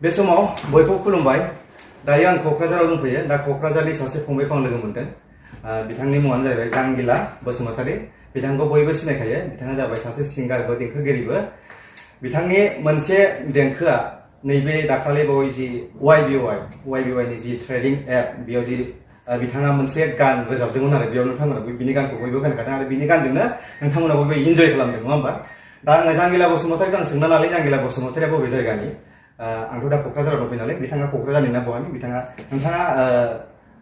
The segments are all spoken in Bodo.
बे समाव बयखौ खुलुमबाय। दायो आं क'क्राझाराव दंफैयो। दा क'क्राझारनि सासे फंबायखौ आं लोगो मोनदों। बिथांनि मुङानो जाहैबाय जांगिला बसुमतारी। बिथांखौ बयबो सिनायखायो। बिथाङा जाबाय सासे सिंगारबो देंखोगिरिबो। बिथांनि मोनसे देंखोआ नैबे दाखालि बावै जि YBY नि जि ट्रेडिं एप बेयाव जि बिथाङा मोनसे गान रोजाबदोंमोन आरो बेयाव नोंथांमोना बिनि गानखौ बयबो खोनाखादों आरो बिनि गानजोंनो नोंथांमोना बयबो इन्जय खालामदों नङा होमबा? दा आङो जांगिला बसुमतारीखौ आं सोंना नालाय जांगिला बसुमतारीया बबे जायगानि? आंथ' दा क'क्राझाराव दंफैयो नालाय बिथाङा क'क्राझारनि ना बहानि? नोंथाङा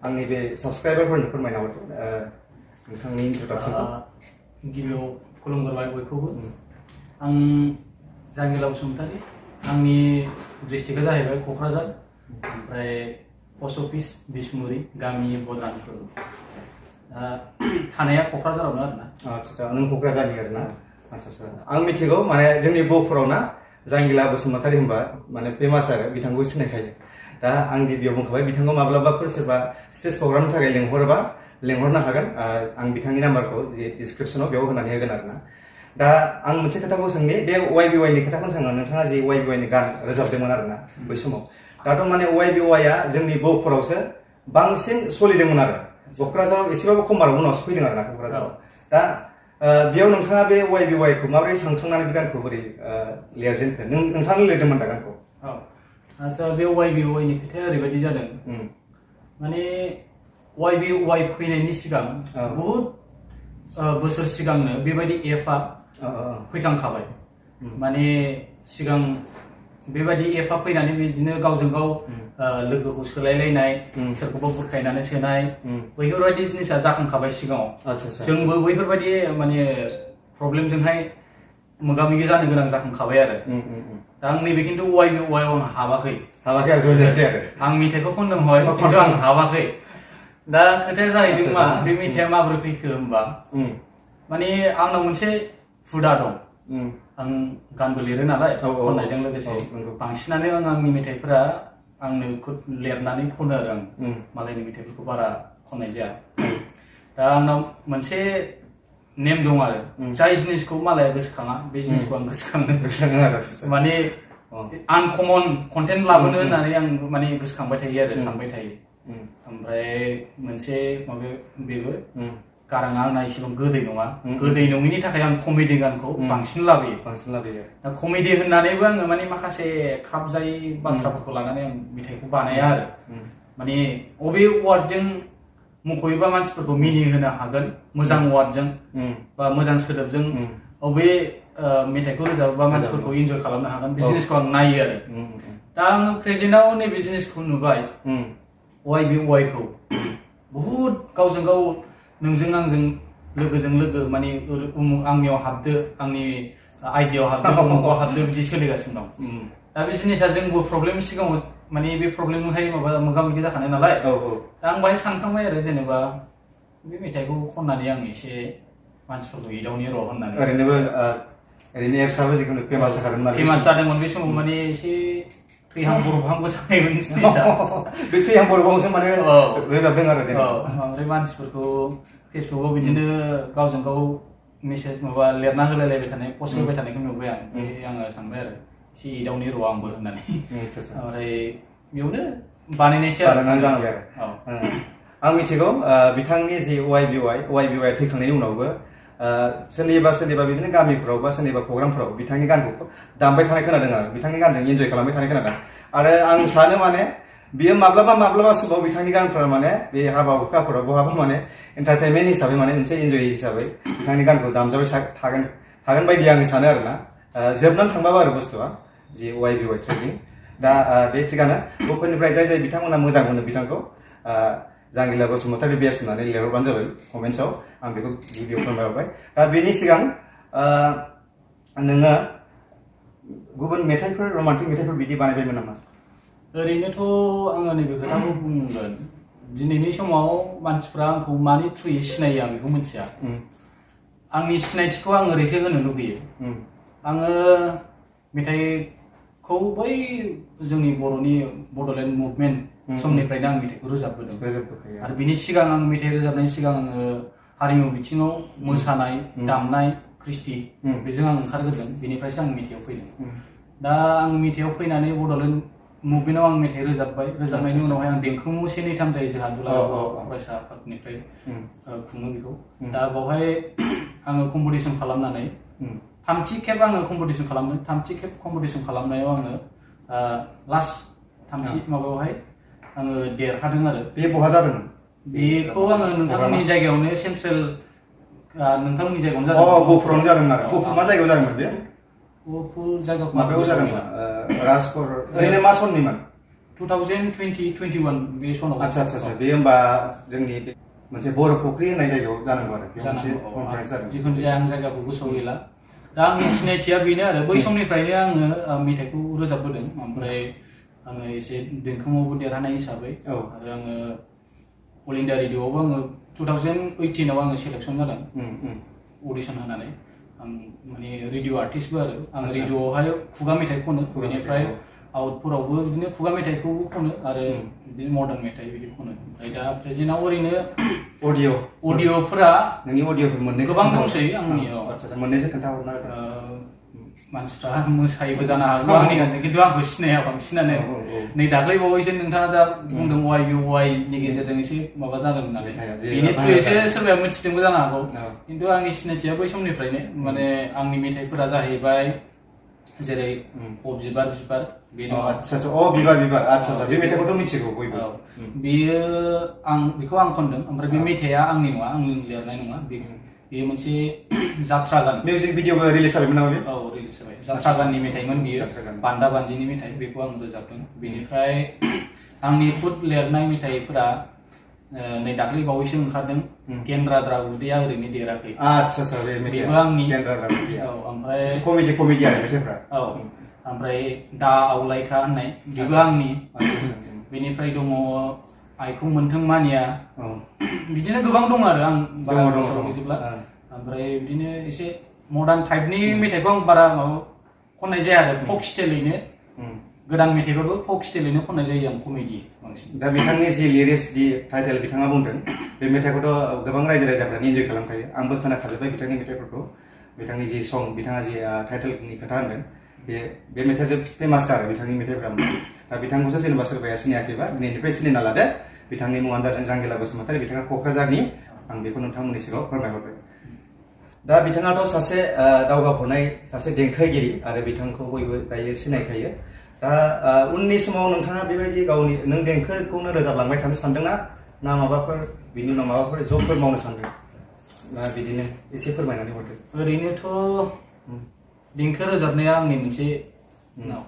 आंनि बे साबस्क्राइबारफोरनो फोरमायना हरदो नोंथांनि इन्ट्रडाक्सनखौ। गिबियाव खुलुमग्रोबाय बयखौबो। आं जांगिला बसुमतारी। आंनि डिस्ट्रिक्टआ जाहैबाय क'क्राझार। ओमफ्राय पस्ट अफिस बिसमुरि गामि बद्रानपुर। थानाया क'क्राझारावनो आरोना। आच्छा नों क'क्राझारनि आरोना? आच्छा आं मिथिगौ माने जोंनि गहपुराव ना जांगिला बसुमतारी होनबा माने फेमास आरो बिथांखौ सिनायखायो। दा आं गिबियाव बुंखाबाय बिथांखौ माब्लाबाफोर सोरबा स्टेज प्रग्रामनि थाखाय लेंहरनो हागोन। आं बिथांनि नाम्बारखौ डिसक्रिपसनाव बेयाव होनानै होगोन आरोना। दा आं मोनसे खोथाखौ सोंनि बे YBY नि खोथाखौनो सोङो। नोंथाङा जि YBY नि गान रोजाबदोंमोन आरोना बै समाव। दाथ' माने YBY जोंनि गहपुरावसो बांसिन सोलिदोंमोन आरो क'क्राझाराव एसेबाबो खम आरो उनावसो फैदों आरोना क'क्राझाराव। दा बेयाव नोंथाङा बे YBY खौ माबोरै सानखांनानै बे गानखौ बोरै लिरजेनखो? नोंथाङानो लिरदोंमोन दा गानखौ? आच्छा बे YBY नि खोथाया ओरैबायदि जादों। माने YBY फैनायनि सिगां बहुद बोसोर सिगांनो बेबायदि एपआ फैखांखाबाय। माने सिगां बेबायदि एपआ फैनानै बिदिनो गावजों गाव लोगोखौ सोलायलायनाय, सोरखौबा बुरखायनानै सोनाय बैफोरबायदि जिनिसा जाखांखाबाय सिगाङाव। जोंबो बैफोरबायदि माने प्रब्लेमजोंहाय मोगा मोगि जानो गोनां जाखांखाबाय आरो। दा आं नैबे खिन्थु YBY आव आं हाबाखै आं मेथाइखौ खनदों हय खिन्थु आं हाबाखै। दा खोथाया जाहैदों मा बे मेथाइआ माबोरै फैखो होनबा माने आंनाव मोनसे हुदा दं। आं गानबो लिरो नालाय खननायजों लोगोसे बांसिनानो आंनि मेथाइफोरा आंनो लिरनानै खनो आरो आं मालायनि मेथाइफोरखौ बारा खननाय जाया। दा आंनाव मोनसे नेम दं आरो जाय जिनिसखौ मालाया गोसोखाङा बे जिनिसखौ आं गोसोखाङो। माने आनकमन कन्टेन्ट लाबोनो होननानै आं माने गोसोखांबाय थायो आरो सानबाय थायो। ओमफ्राय मोनसे माबा बेबो गाराङा आंना एसेबां गोदै नङा। गोदै नङिनि थाखाय आं कमेडि गानखौ बांसिन लाबोयो। दा कमेडि होननानैबो आङो माने माखासे खाबजायै बाथ्राफोरखौ लानानै आं मेथाइखौ बानाया आरो। माने अबे वार्डजों मुंख'योबा मानसिफोरखौ मिनिहोनो हागोन मोजां वार्डजों बा मोजां सोदोबजों अबे मेथाइखौ रोजाबोबा मानसिफोरखौ इन्जय खालामनो हागोन बे जिनिसखौ आं नायो आरो। दा आङो प्रेजेन्टआव नैबे जिनिसखौ नुबाय YBY खौ बहुद गावजों गाव नोंजों आंजों लोगोजों लोगो माने आंनियाव हाबदो आंनि आइडियाव हाबदो उमुगाव हाबदो बिदि सोलिगासिनो दं। दा बे जिनिसा जोंबो प्रब्लेम सिगाङाव माने बे प्रब्लेमजोंहाय मोगा मोगि जाखानाय नालाय। दा आं बाहाय सानखांबाय आरो जेनेबा बे मेथाइखौ खननानै आं एसे मानसिफोरखौ एदावनि र' होननानै। ओरैनो एप्सआबो जिखुनु फेमास जाखादोंमोन नालाय। फेमास जादोंमोन बे समाव माने एसे थैहां बरबहांबो जानायमोन जिनिसा। बे थैहां बरबहांसो माने रोजाबदों आरो जेनेबा। ओमफ्राय मानसिफोरखौ फेसबुकआव बिदिनो गावजों गाव मेसेज माबा लिरना होलायलायबाय थानाय पस्ट होबाय थानायखौ नुबाय आं। आङो सानबाय आरो एसे एदावनि र' आंबो होननानै। ओमफ्राय बेयावनो बानायनायसै आरो। आं मिथिगौ बिथांनि जि YBY थैखांनायनि उनावबो सोरनिबा बिदिनो गामिफोराव बा सोरनिबा प्रग्रामफोराव बिथांनि गानखौ दामबाय थानाय खोनादों आरो बिथांनि गानजों इन्जय खालामबाय थानाय खोनादों। आरो आं सानो माने बियो माब्लाबा समाव बिथांनि गानफोरा माने बे हाबा हुखाफोराव बहाबा माने एन्टारटेनमेन्ट हिसाबै माने मोनसे इन्जय हिसाबै बिथांनि गानखौ दामजाबाय थागोन बायदि आं सानो आरोना। जोबनानै थांबाबो आरो बुस्थुआ जि YBY ट्रेडिं। दा बे थिगानो गहपुरनिफ्राय जाय बिथांमोना मोजां मोनो बिथांखौ जांगिला बसुमतारी बेस होननानै लिरहरबानो जाबाय कमेन्ट्सआव। आं बेखौ गिबियाव फोरमायहरबाय। दा बेनि सिगां नोङो गुबुन मेथाइफोर रमान्टिक मेथाइफोर बिदि बानायबायमोन नामा? ओरैनोथ' आङो नैबे खोथाखौ बुंगोन दिनैनि समाव मानसिफ्रा आंखौ मानि थ्रुयै सिनायो आं बेखौ मिथिया। आंनि सिनायथिखौ आं ओरैसो होनो लुबैयो। आङो मेथाइखौ बै जोंनि बर'नि बड'लेण्ड मुभमेन्ट समनिफ्रायनो आं मेथाइखौ रोजाबबोदों। आरो बिनि सिगां आं मेथाइ रोजाबनायनि सिगां आङो हारिमु बिथिङाव मोसानाय दामनाय कृष्टि बेजों आं ओंखारग्रोदों। बेनिफ्रायसो आं मेथाइआव फैदों। दा आं मेथाइआव फैनानै बड'लेण्ड मुभमेन्टआव आं मेथाइ रोजाबनायनि उनावहाय आं देंखो मु 1, 2, 3 जायो जोंहा दुलाराय फरायसा आफादनिफ्राय खुङो बेखौ दा बावहाय आङो कम्पिटिसन खालामनानै थामथि खेब आङो कम्पिटिसन खालामदों थामथि खेब कम्पिटिसन खालामनायाव आङो लास्ट थामथि माबायावहाय आङो देरहादों आरो बे बहा जादोंमोन बेखौ आङो नोंथांमोननि जायगायावनो सेन्ट्रेल नोंथांमोननि जायगायावनो जादों गफुरावनो जादोंमोन आरो गफुर मा जायगायाव जादोंमोन बे गफुर जायगाखौ माबायाव जादोंमोन राजकर ओरैनो मा सननिमोन 2020-21 बे सनाव आच्छा बे होमबा जोंनि मोनसे बर' फुख्रि होननाय जायगायाव जानांगौ आरो बे मोनसे कनफारेन्स जादों जिखुनु जाया आं जायगाखौ गोसोआव गैला दा आंनि सिनायथिया बेनो आरो बै समनिफ्रायनो आङो मेथाइखौ रोजाबबोदों ओमफ्राय आङो एसे देंखोआवबो देरहानाय हिसाबै आरो आङो अल इन्डिया रेडिअ'आवबो आङो 2018 आव आङो सेलेक्सन जादों अडिसन होनानै आं माने रेडिअ आर्टिस्टबो आरो आं रेडिअआवहाय खुगा मेथाइ खनो बेनिफ्राय आउटफोरावबो बिदिनो खुगा मेथाइखौबो खनो आरो बिदिनो मडार्न मेथाइ बिदि खनो ओमफ्राय दा प्रेजेन्टआव ओरैनो अडिअफोरा नोंनि अडिअफोर मोननैसो गोबां दंसै आंनियाव मोननैसो खोन्थाहरना मानसिफ्रा मोसायोबो जानो हागौ आंनि खिन्थु आंखौ सिनाया बांसिनानो नै दाख्लै बावैसो नोंथाङा दा बुंदों वाइ नि गेजेरजों एसे माबा जादों होननानै बेनि थ्रुयैसो सोरबाया मिथिदोंबो जानो हागौ खिन्थु आंनि सिनायथिया बै समनिफ्रायनो माने आंनि मेथाइफोरा जाहैबाय जेरै बिबार बे दङ बिबार आच्छा बे मेथाइखौथ' मिथिगौ बयबो बेयो बेखौ आं खनदों ओमफ्राय बे मेथाइआ आंनि नङा आं लिरनाय नङा बेयो मोनसे जात्रा गान मिउजिक भिडिअबो रिलिज जाबायमोन नामा बे रिलिज जाबाय जात्रा गाननि मेथाइमोन बियो बान्दा बान्दिनि मेथाइ बेखौ आं रोजाबदों बेनिफ्राय आंनि खुद लिरनाय मेथाइफोरा नै दाख्लै बावैसो ओंखारदों गेन्द्राद्रा उदैया ओरैनो देराखै आच्छा बे बेबो आंनि गेन्द्राद्रा उदैया ओमफ्राय कमेडि आरो मेथाइफ्रा ओमफ्राय दा आवलायखा होननाय बेबो आंनि बेनिफ्राय दङ आइखौ मोनथों मानिया बिदिनो गोबां दं आरो आं बारा गोसोआव गैजोबला ओमफ्राय बिदिनो एसे मडार्न टाइपनि मेथाइखौ आं बारा खननाय जाया आरो फक स्टाइलैनो गोदान मेथाइबाबो फक स्टाइलैनो खननाय जायो आं कमेडि बांसिन दा बिथांनि जि लिरिक्स दि टाइटेल बिथाङा बुंदों बे मेथाइखौथ' गोबां रायजो राजाफ्रानो इन्जय खालामखायो आंबो खोनाखाजोब्बाय बिथांनि मेथाइफोरखौ बिथांनि जि सं बिथाङा जि टाइटेलनि खोथा होनदों बे मेथाइआ जोबोद फेमास आरो बिथांनि मेथाइफ्रा दा बिथांखौसो जेनेबा सोरबाया सिनायाखैबा दिनैनिफ्राय सिनायना लादो बिथांनि मुङानो जादों जांगिला बसुमतारी बिथाङा क'क्राझारनि आं बेखौ नोंथांमोननि सिगाङाव फोरमायहरबाय दा बिथाङाथ' सासे दावगाफुनाय सासे देंखोगिरि आरो बिथांखौ बयबो दायो सिनायखायो दा उननि समाव नोंथाङा बेबायदि गावनि नों देंखोखौनो रोजाबलांबाय थानो सानदोंना ना माबाफोर बिनि उनाव माबाफोर जबफोर मावनो सानदों ना बिदिनो एसे फोरमायनानै हरदो ओरैनोथ' देंखो रोजाबनाया आंनि मोनसे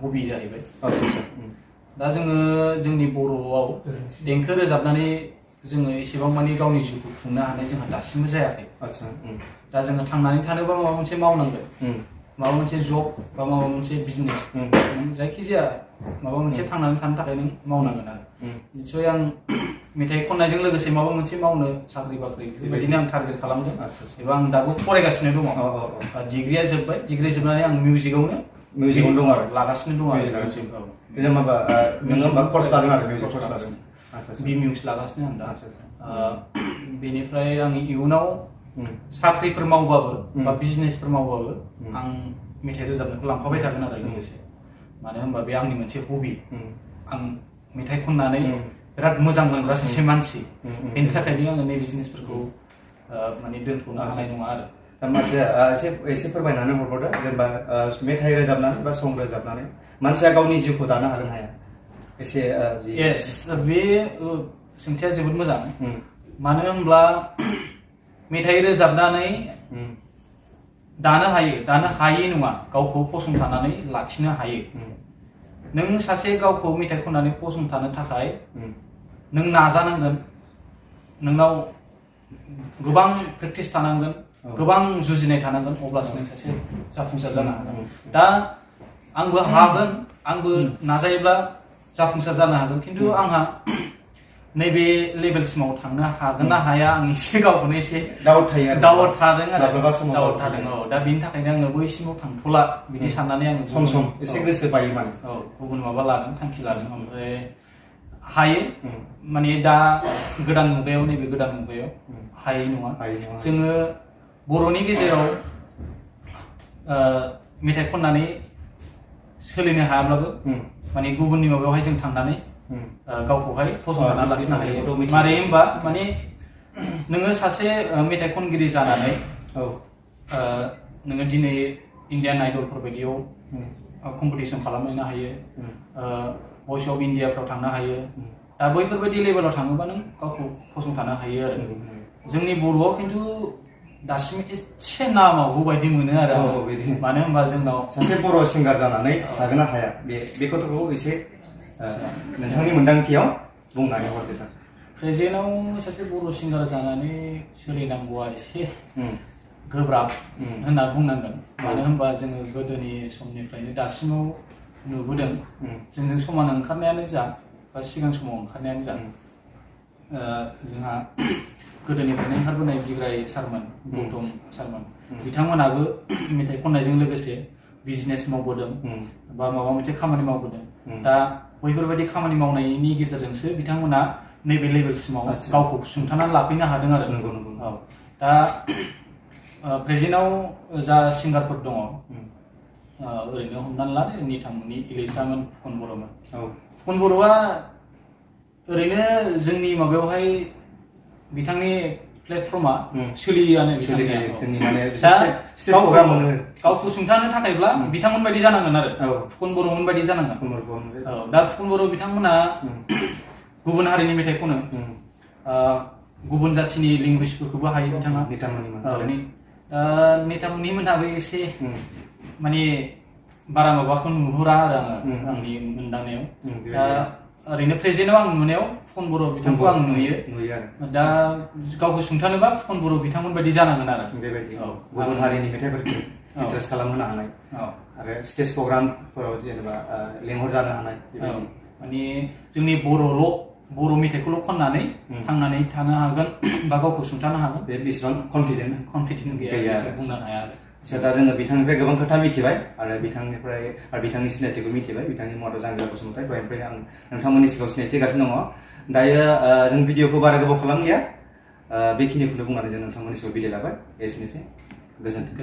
हबि जाहैबाय दा जोङो जोंनि बर'आव देंखो रोजाबनानै जोङो एसेबां मानि गावनि जिउखौ खुंनो हानाय जोंहा दासिमबो जायाखै दा जोङो थांनानै थानोबा माबा मोनसे मावनांगोन माबा मोनसे जब बा माबा मोनसे बिजनेस जायखिजाया माबा मोनसे थांनानै थानो थाखाय नों मावनांगोन आरो निसय आं मेथाइ खननायजों लोगोसे माबा मोनसे मावनो साख्रि बाख्रि बेबायदिनो आं टारगेट खालामदों एबा आं दाबो फरायगासिनो दङ डिग्रिया जोब्बाय डिग्रि जोबनानै आं मिउजिकआवनो दं आरो लागासिनो दं आरो नोङो होमबा कर्स लादों आरो मिउजिक कर्स लादों बि मिउजिक लागासिनो आं दा बेनिफ्राय आं इयुनाव साख्रिफोर मावबाबो बा बिजनेसफोर मावबाबो आं मेथाइ रोजाबनायखौ लांफाबाय थागोन आरो लोगोसे मानो होनबा बे आंनि मोनसे हबि आं मेथाइ खननानै बिराद मोजां मोनग्रा सासे मानसि बेनि थाखायनो आङो नै बिजनेसफोरखौ माने दोनथ'नो हानाय नङा आरो दा मानसिया एसे फोरमायनानै हरबावदो जेनेबा मेथाइ रोजाबनानै बा सं रोजाबनानै मानसिया गावनि जिउखौ दानो हागोन हाया एसे येस बे सोंथिया जोबोद मोजां मानो होनब्ला मेथाइ रोजाबनानै दानो हायै नङा गावखौ फसंथानानै लाखिनो हायो नों सासे गावखौ मेथाइ खननानै फसंथानो थाखाय नों नाजानांगोन नोंनाव गोबां प्रेक्टिस थानांगोन गोबां जुजिनाय थानांगोन अब्लासो नों सासे जाफुंसार जानो हागोन दा आंबो हागोन आंबो नाजायोब्ला जाफुंसार जानो हागोन खिन्थु आंहा नैबे लेभेलसिमाव थांनो हागोन ना हाया आं एसे गावखौनो एसे दाउट थादों दा बेनि थाखायनो आङो बैसिमाव थांथ'ला बिदि साननानै आङो सम एसे गोसो बायो माने गुबुन माबा लादों थांखि लादों ओमफ्राय हायो माने दा गोदान मुगायाव नैबे गोदान मुगायाव हायै नङा जोङो बर'नि गेजेराव मेथाइ खननानै सोलिनो हायाब्लाबो माने गुबुननि माबायावहाय जों थांनानै गावखौहाय फसंथाना लाखिनो हायो automatic. मारै होनबा माने नोङो सासे मेथाइ खनगिरि जानानै नोङो दिनै इण्डियान आइडलफोर बायदियाव कम्पिटिसन खालामहैनो हायो भइस अफ इन्डियाफ्राव थांनो हायो दा बैफोरबायदि लेभेलाव थाङोबा नों गावखौ फसंथानो हायो आरो जोंनि बर'आव खिन्थु दासिम एसे नामावबो बायदि मोनो आरो मानो होनबा जोंनाव सासे बर' सिंगार जानानै हागोन ना हाया बे खोथाखौ एसे नोंथांनि मोन्दांथियाव बुंनानै हरदो सार प्रेजेन्टआव सासे बर' सिंगार जानानै सोलिनांगौआ एसे गोब्राब होनना बुंनांगोन मानो होनबा जोङो गोदोनि समनिफ्रायनो दासिमाव नुबोदों जोंजों समान ओंखारनायानो जा बा सिगां समाव ओंखारनायानो जा जोंहा गोदोनिफ्रायनो ओंखारबोनाय बिग्राय सारमोन गौतम सारमोन बिथांमोनाबो मेथाइ खननायजों लोगोसे बिजनेस मावबोदों बा माबा मोनसे खामानि मावबोदों दा बैफोरबायदि खामानि मावनायनि गेजेरजोंसो बिथांमोना नैबे लेभेलसिमाव गावखौ सुंथानानै लाफैनो हादों आरो औ दा प्रेजेन्टआव जा सिंगारफोर दङ ओरैनो हमनानै ला निथामोननि इलिसामोन फुकन बर'मोन फुकन बर'आ ओरैनो जोंनि माबायावहाय बिथांनि प्लेटफर्मा सोलियोआनो गावखौ सुंथानो थाखायब्ला बिथांमोन बायदि जानांगोन आरो फुकन बर'मोन बायदि जानांगोन दा फुकन बर' बिथांमोना गुबुन हारिनि मेथाइ खनो गुबुन जाथिनि लेंगुवेजफोरखौबो हायो बिथाङा नेतामोननि मोनहाबो एसे माने बारा माबाखौ नुहुरा आरो आंनि मोनदांनायाव ओरैनो प्रेजेन्टआव आं नुनायाव फुकन बर' बिथांखौ आं नुयो दा गावखौ सुंथानोबा फुकन बर' बिथांमोन बायदि जानांगोन आरो बेबायदि गुबुन हारिनि मेथाइफोरखौ इन्ट्रेस्ट खालामहोनो हानाय आरो स्टेज प्रग्रामफोराव जेनेबा लेंहरजानो हानाय माने जोंनि बर' मेथाइखौल' खननानै थांनानै थानो हागोन बा गावखौ सुंथानो हागोन बे बेसेबां कनफिडेन्ट गैया बुंनो हाया आरो दा जोङो बिथांनिफ्राय गोबां खोथा मिथिबाय आरो बिथांनि सिनायथिखौ मिथिबाय बिथांनि मुङाथ' जांगिला बसुमतारी दहायनिफ्रायनो आं नोंथांमोननि सिगाङाव सिनायथिगासिनो दङ दायो जों भिडिअखौ बारा गोबाव खालामलिया बेखिनिखौनो बुंनानै जों नोंथांमोननि सिगाङाव बिदाय लाबाय एसेनोसै गोजोन्थों